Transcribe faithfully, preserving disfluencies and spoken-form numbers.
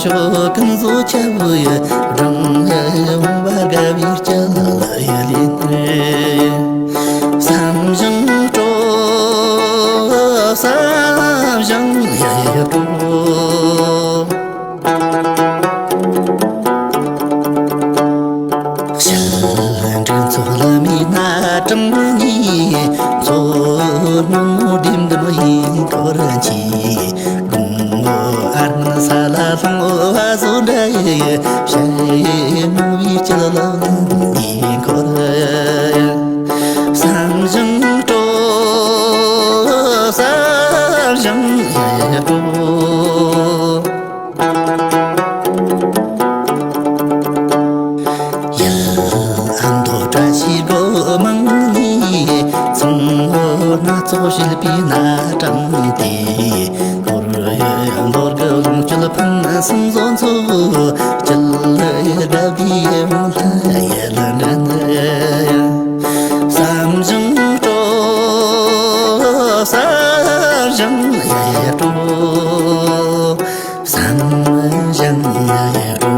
ཕྱོགས་ཀུན་ཏུ་ཁྱབ་པའི་རང་ལས་འོངས་པ་དགའ་བའི་སྐྱེ་ལ་ཡི་ལེན། བསམ་བཞིན་སྤྲོ། བསམ་བཞིན་ཡི་སྤྲོ། ཞལ་འབྲུ་ཚོགས་ལ་མི་སྣ་གྲངས་མེད་ཉིད། མཚོ་སྔོན་མོ་ལྡེམ་ལྡེམ་ཡིན་འཁོར་གྱིས། དགུང་ལོ་ཨ་རྨ་ས་ལ་ལྷུང་བ་བཟོ་འདྲ་ཡི། ཞལ་མོ་བའི་སྐྱིད་ལ་ལ་ཡིན་འཁོར། བསམ་བཞིན་སྤྲོ། བསམ་བཞིན་སྤྲོ། ཡུལ་ཨ་མདོ་བཀྲ་ཤིས་སྒོ་མང་ནས། ཚོང་འོ་སྣ་ཚོགས་བྱེད་པའི་སྣ་དྲངས་ཏེ། ཧོར་ཡུལ་འབྲོག་གི་ལོངས་སྤྱོད་ཕུན་སུམ་ཚོགས་མཚོ། སྐྱིད་ལ་དགའ་བའི་ཡིད་འོང་ལྷ་ཡུལ་འདྲ་ནི། བསམ་བཞིན་སྤྲོ། བསམ་བཞིན་སྤྲོ། བསམ་བཞིན་ཡི་སྤྲོ།